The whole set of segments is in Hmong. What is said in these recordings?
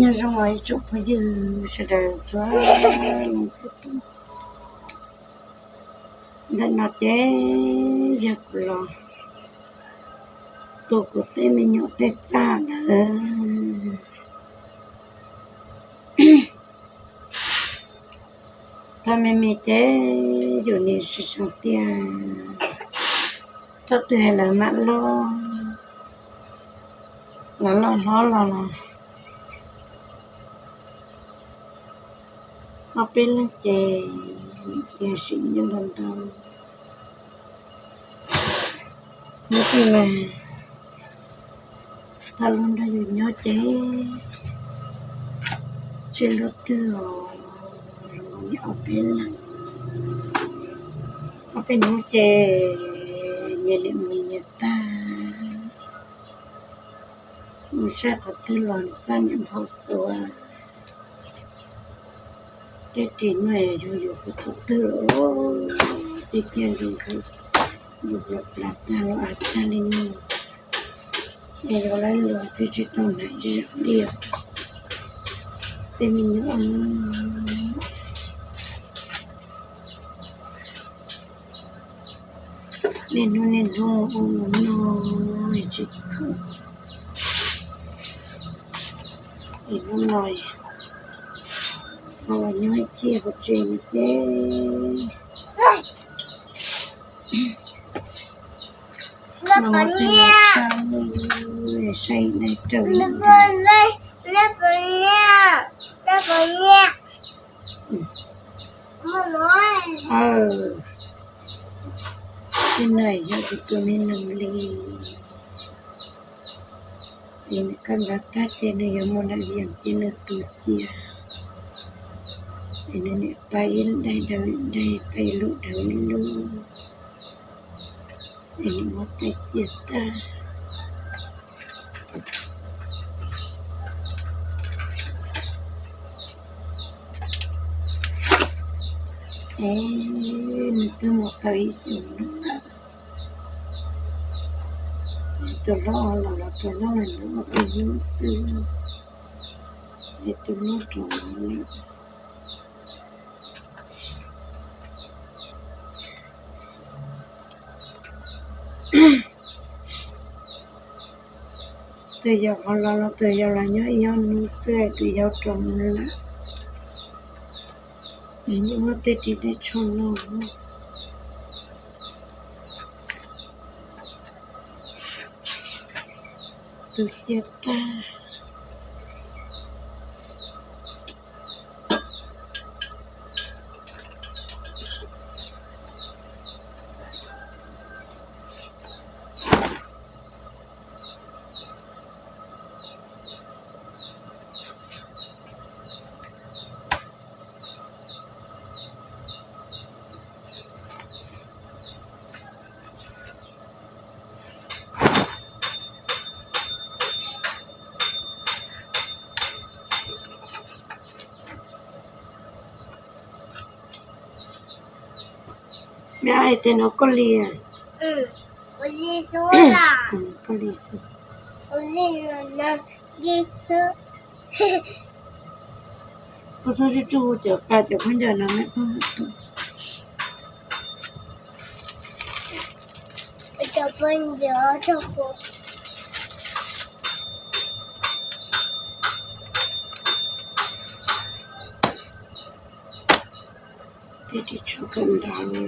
Zoo os ib tsoom phooj ywg sawv daws txhua leej txhua tus. Ntawm no ces yog kuv los tu kuv tej me nyuam tej txaj ntawd. Thaum me me ces yus nim sib sau tiag, thaum twg lawv mam loj, lawv loj hlob los los ob peb leeg ces nim tiag sim nyiaj ntau ntau. Nyob twg mas thaum luag nrog yus nyob ces tsis luaj twg os, zoo li ob peb leeg, ob peb hnub ces nyias nim mus nyias tag, mus saib qhov twg los txaj niam npau xuav. Tej ris no yog yus kuv thaum twg los tiag tiag zoo nkauj, yus los plas tag los av tag li no, es yus laib los twb tsis tau hnav ib zaug li. Tej me nyuam niaj hnub niaj hnub ua mus no tsis khoom, es hnub no los nyob ib txhij hauv tsev no ces no muab tej no tshaj, saib dai raug li ntawd. Tej no yog kuv tus me noog li, es nws kaj npab tag ces nws yuav mus nram Vias ces nws tu cia, es nws niam tais ib daim daug ib daim, tais lub daug ib lub, es nws muab tais cia tag. Es nws twb mus tau ib xyoos no lawm. Tus hlob los los tus hlob los nyob ua peb hnub xwb, es tus hlob rov los lawm. Tus yau ho los los tus yau los nyob ib ob hnub xwb tus yau rov mus lawm. Es nws muab tej ris tej tsho no tu cia tag. Me hais tias no koj li, koj li xwb. Koj txhob tsuj tsuj cov pa cov khaub ncaws no me phooj ywg. Tej ris tsho kawm ntawv.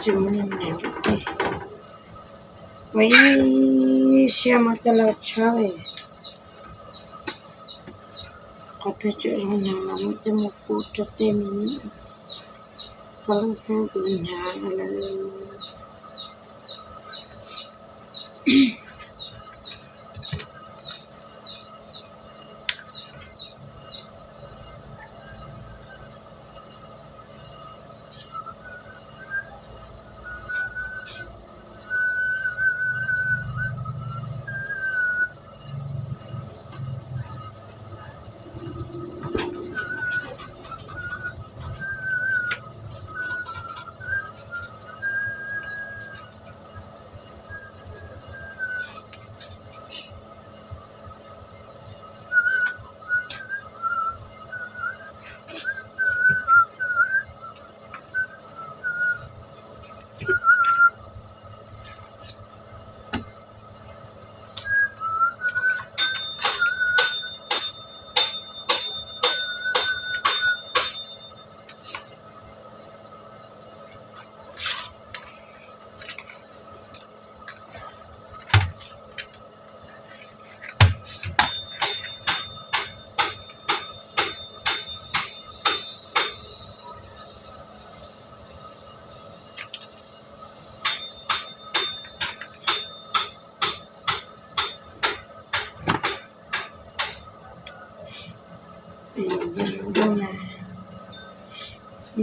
Tsis muaj neeg nyob tej, ua ib siab muab coj los tshawb. Qhov twg tseem zoo hnav los muab coj mus pub rau tej me nyuam, xav leej xeeb tus hnav lawm. Nws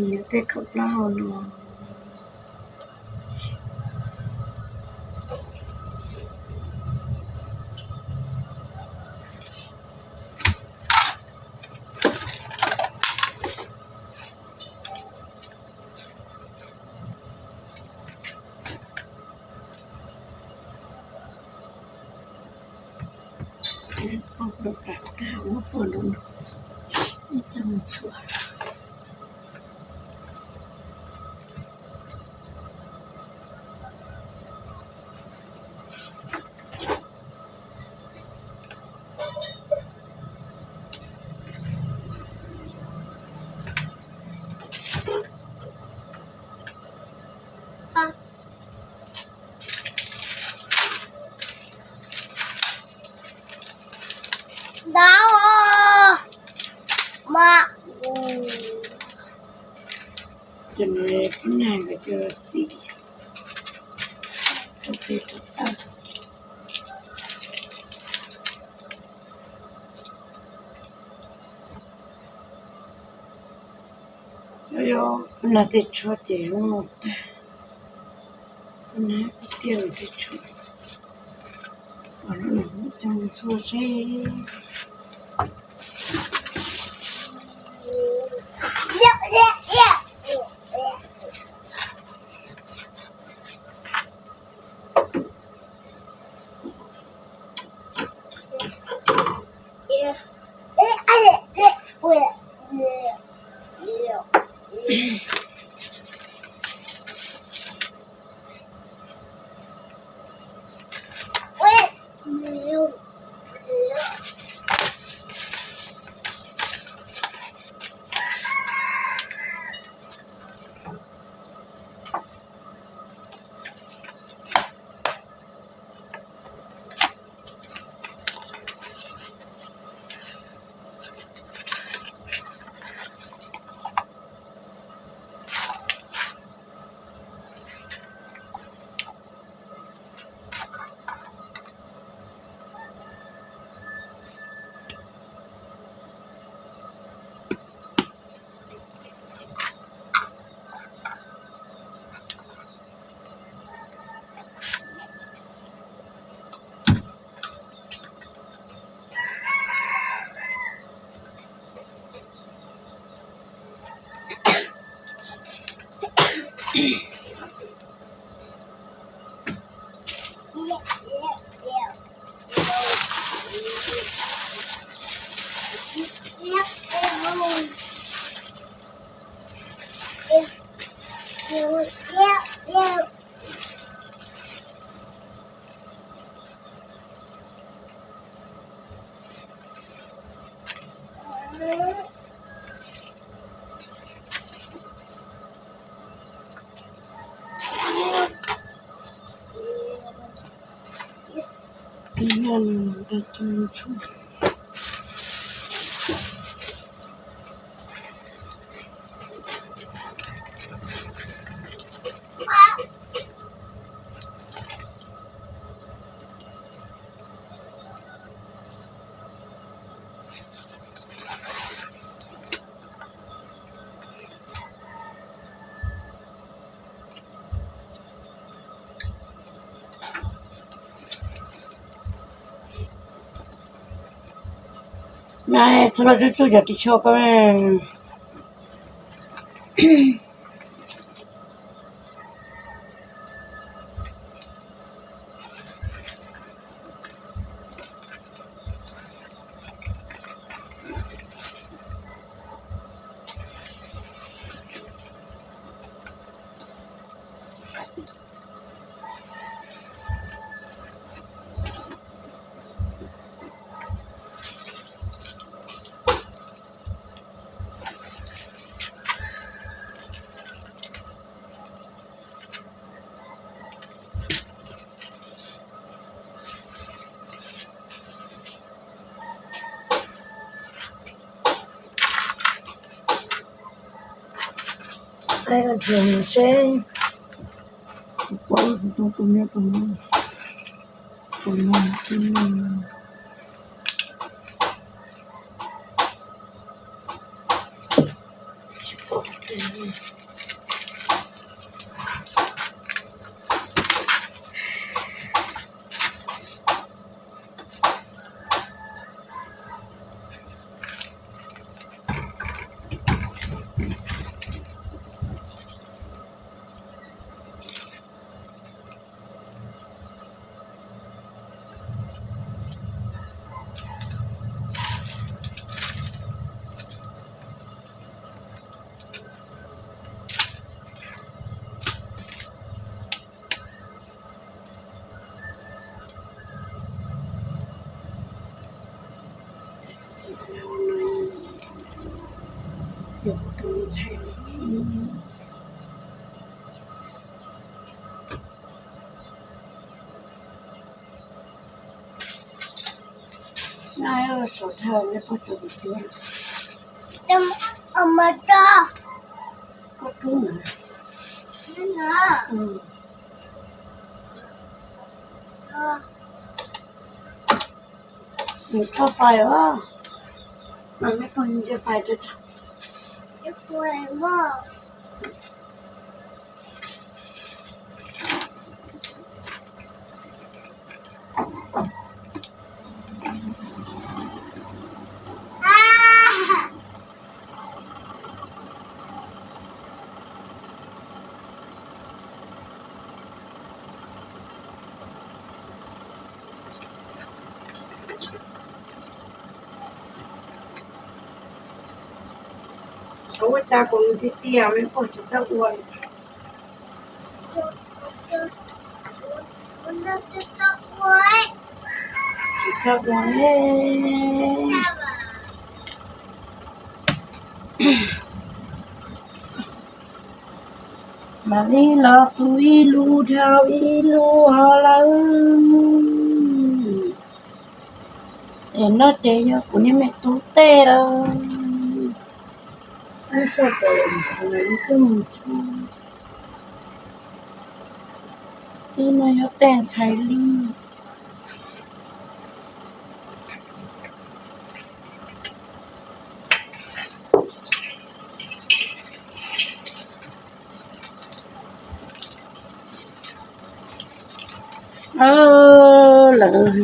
yuav tej khaub hlab hauv no. Cov no pab nag nkawd cov xim. Yog pab nag tej tshuab ces zoo no tag. Pab nag pab tiaj lawm tej tshuab. Coj ntxhua seb. Na, txhob los tsuj tsuj cov ris tsho ko. Qaib dhia seb puas tau tus me tus no, tus no. Yog tus ntxhais li. Noj saum thawj neb puag tso tus cuab. Koj rub na. Nws txhob fais os. Mas neb puag ntsia fais tso tso. Txhob ua cas kuv tiag tiag, me pog tsis txawj ua. Tsis txawj ua li. Mam li los tu ib lub dhau ib lub ho lawm. Es no ces yog kuv niag me tub tej lawm. Ab, soj pom lawm, kuv mam li coj mus txhub. Tej no yog tej ntxhais li. Lawv,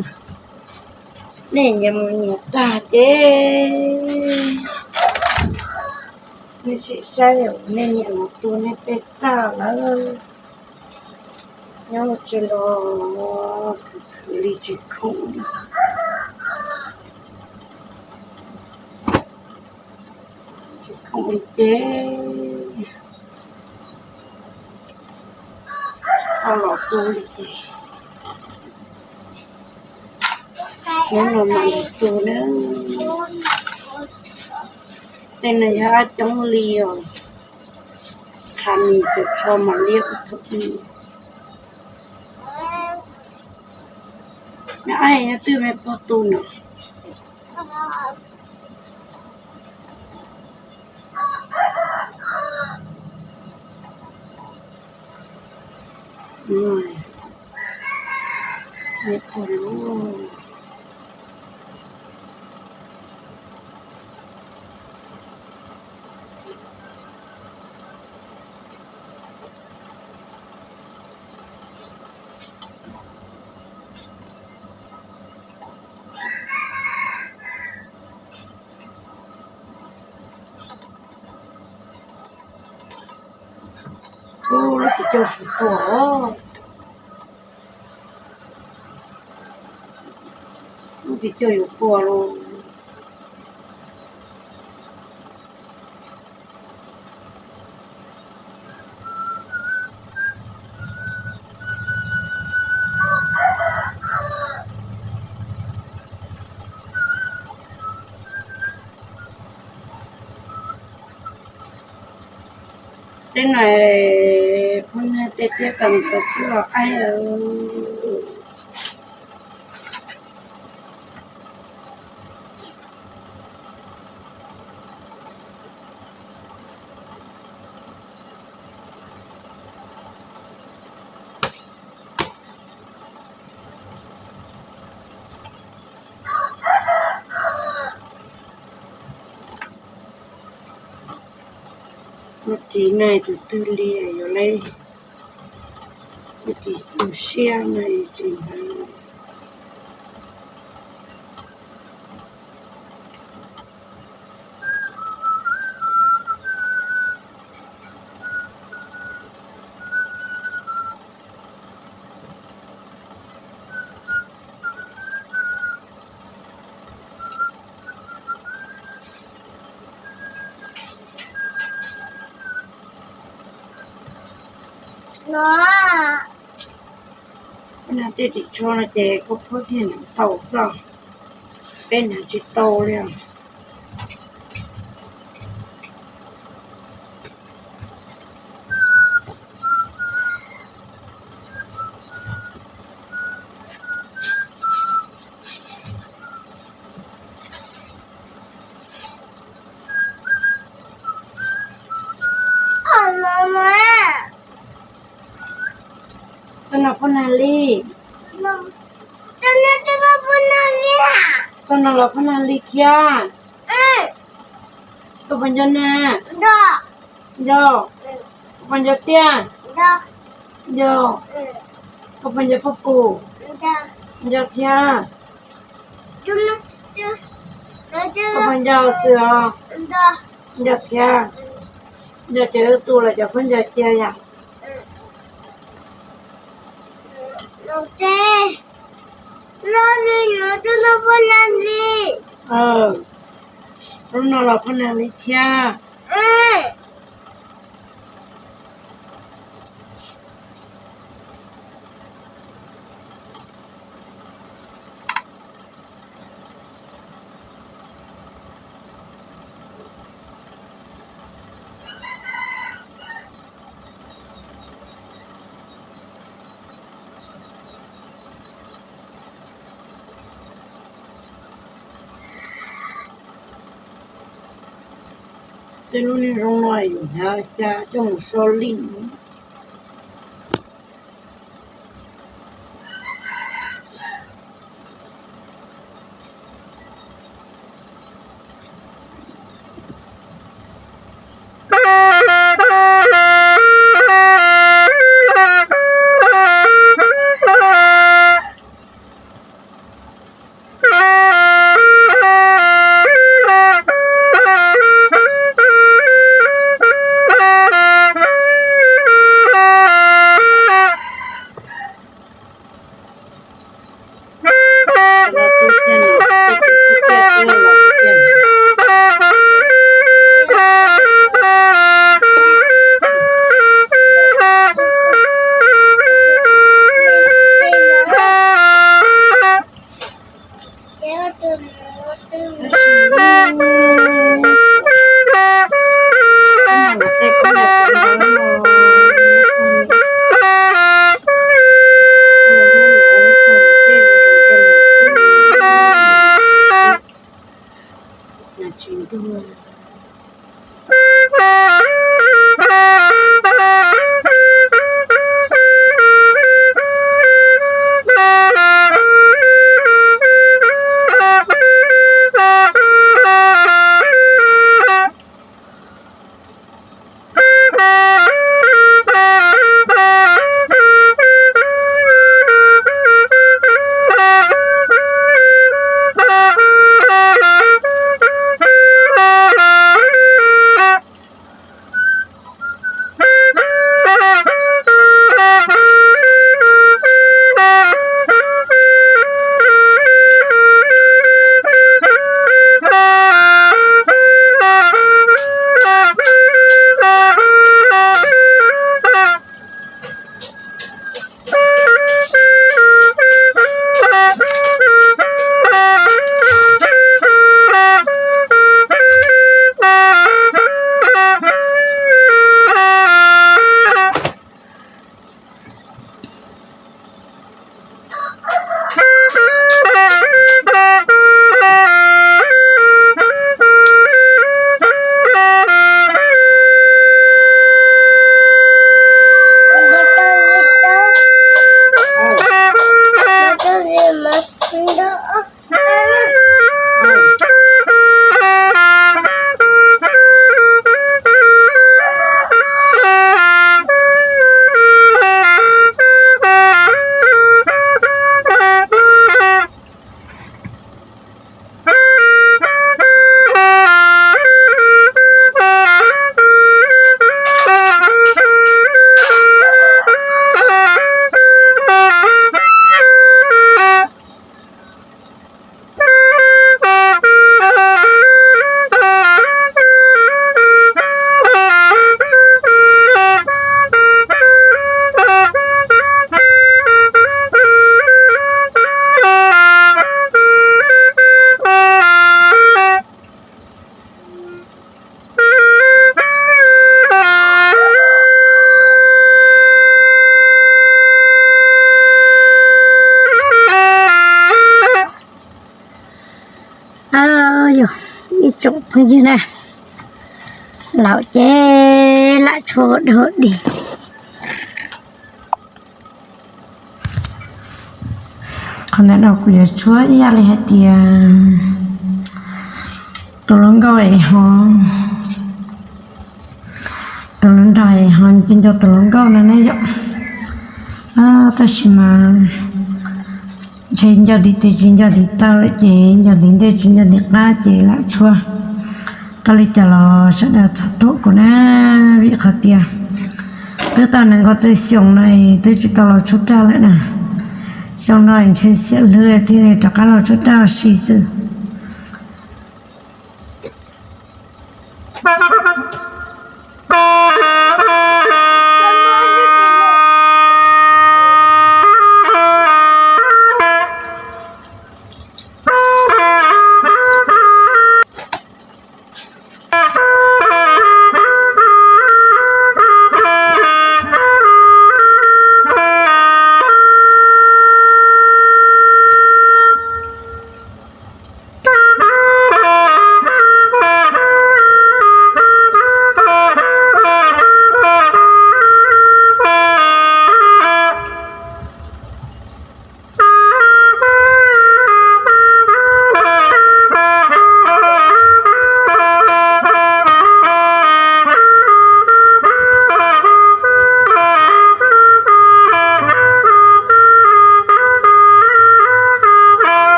nej nyias mus nyias tag ces nej sim saib, nej nyiam mus tu nej tej txaj lawm. Nyob tsis los khwv khwv li tsis khoom li. Tsis khoom li ces tau los tu li ces nyob no mam li tu na. Tej no yog dab coob li os. Qha mis cov tsho mam li ua thaum ub. Me ab, nyob twg me pog tu no. Ub, lub pim coj saum quas. Lub pim coj yuav quas los. Tej no phooj ywg tej tiab kam mus xwb los aib. Tsis neeg tus twg li yuav le, tsis xu siab no tsis hnov. Tej ris tsho no ces koj phob thiaj hnav tau xwb, peb hnav tsis tau li. Txoj no phob nag li. Txoj no los phob nag li thiab. Koj puas nco nag? Nco. Koj puas nco tiaj? Nco. Koj puas nco pob pum? Nco thiab. Koj puas nco xwm os? Nco thiab. Nco ces wb tu los cov phob nco cia yom. Lub no los phob nag li thiab. Tej lub niag zoo no yus hnyav cas coj mus so lij. Phooj ywg na, laus ces lam tshuab dog dig. Qhov ntawm no kuv yuav tshuab ib yam li hais tias tus hluas nkauj es ho, tus hluas nraug es ho nco nco tus hluas nkauj no ne yom. Tab sis mas ntshe nco ntiv tes tsis nco ntiv taw lawm ces nco ntiv ntej tsis nco ntiv qab ces lam tshuab tau li cas los sawv daws txhob thuam kuv na, vim qhov tias twb tau nees nkaum tawm xyoo no es twb tsis tau los tshuab raj lawm na. Xyoo no ntshe xiam hlwb thiaj li rov qab los tshuab raj ua si xwb.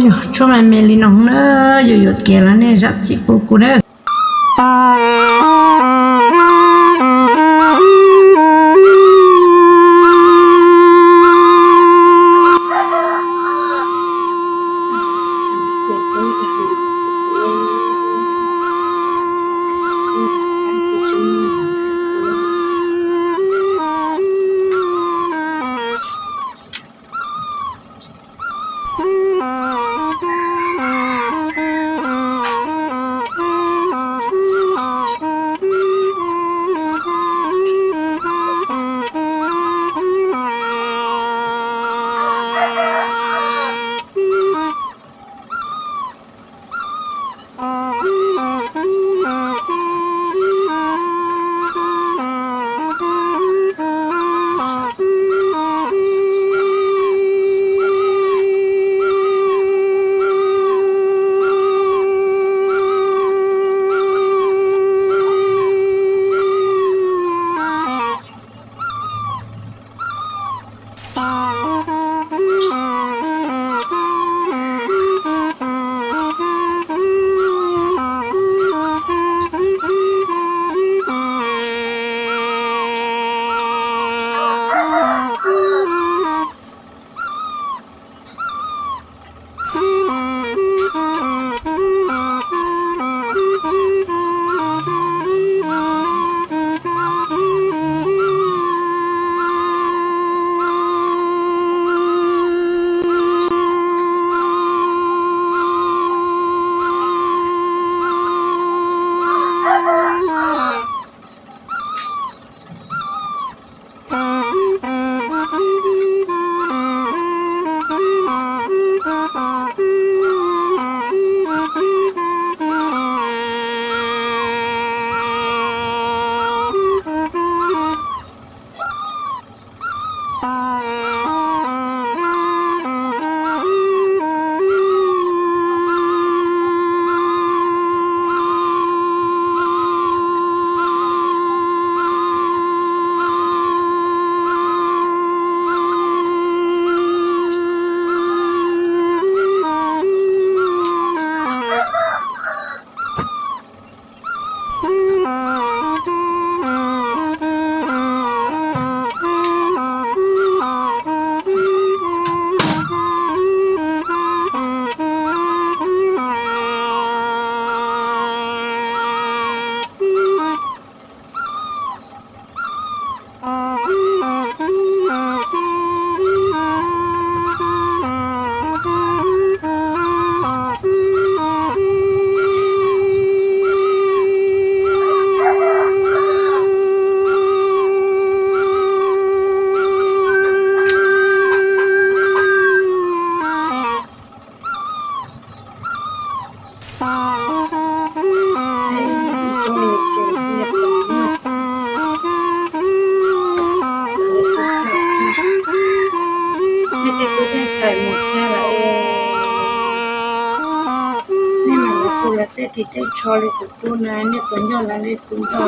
Yog tshuab me me li no na, yus yuam kev los nej zam txim pub kuv na. Nej tej tub tej ntxhais mus tag lawm, nej mam li hu lawv tej ris tej tsho li kuv tub na, nej puas nco lawv li kuv nco?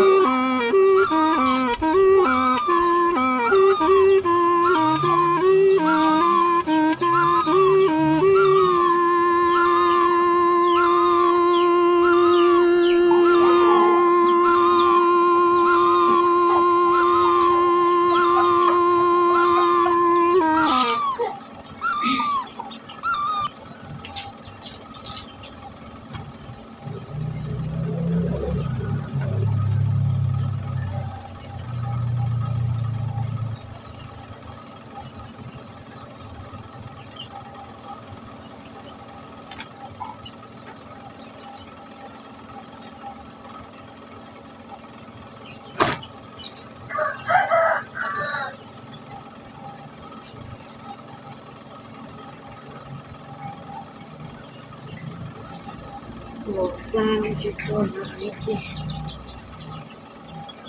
Ua plag tsis tau hnav li ces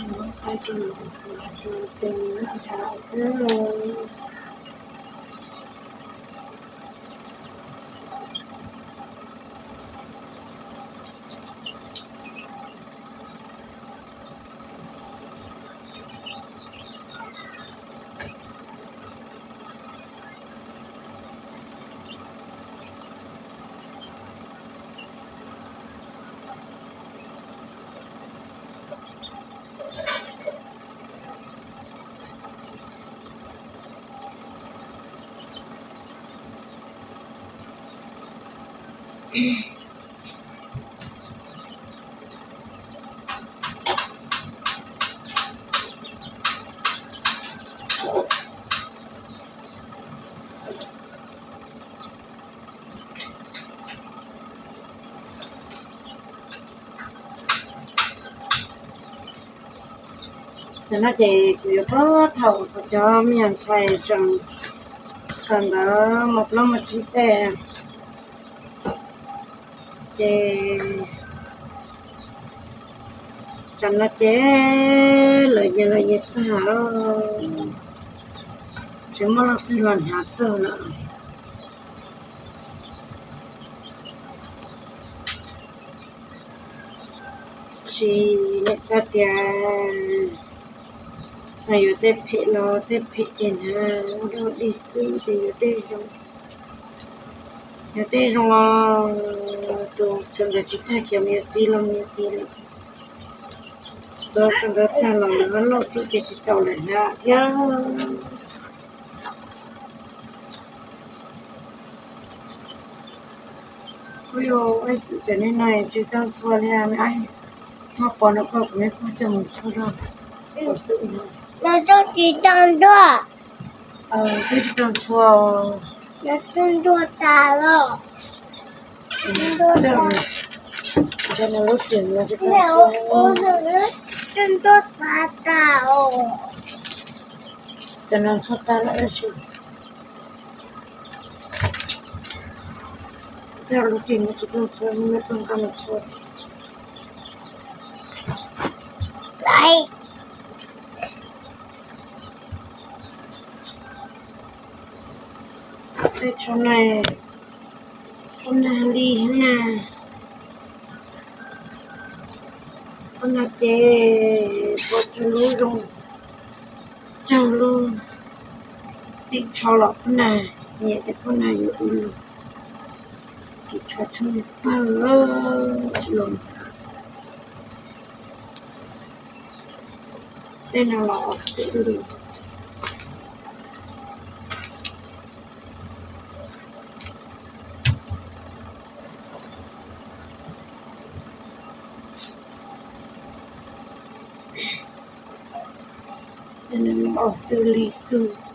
muab qaib rau nws, tus noj ntshav xwb. Tam no ces kuv yuav pab thaum kuv cov me nyuam ntxhais tseem kawm ntawv mos plaub mos tsib tej, ces tam no ces lawv nyias lawv nyias tag lawm, tsis muaj leej twg los hnav txog lawm. Tsis, nej xav tias yuav tej phem los tej phem ces hnav ua dog dig xwb ces yuav tej zoo, yuav tej zoo los tus kawm ntawv tsis tag khiav mus yuav txiv los mus yuav txiv lawm, tus kawm ntawv tag los lawv loj tuaj ces tsis txaus lawm hnav thiab. Kuv yuav ua xwm tias nej no tsis tau ntxhua li me ab, muab pov no koj kuv me pog coj mus ntxhua rau. Tsis tau ntxhua, twb tsis tau ntxhua. Ntuag tas los. Ntuag tas tas os. Cov no ntxhua tag lawm tab sis tej lub ris no tsis tau ntxhua, me pog nqa mus ntxhua. Tej tsho no kuj nag li thiab na. Kuj nag ces pom tsawg lub zoo, tsawg lub xim tsho los kuj nag, nyiam ces kuj nag yuav ua lug. Ris tsho tshaj li pawg tsis los. Tej no los xwb li. Tej no los xwb li xwb.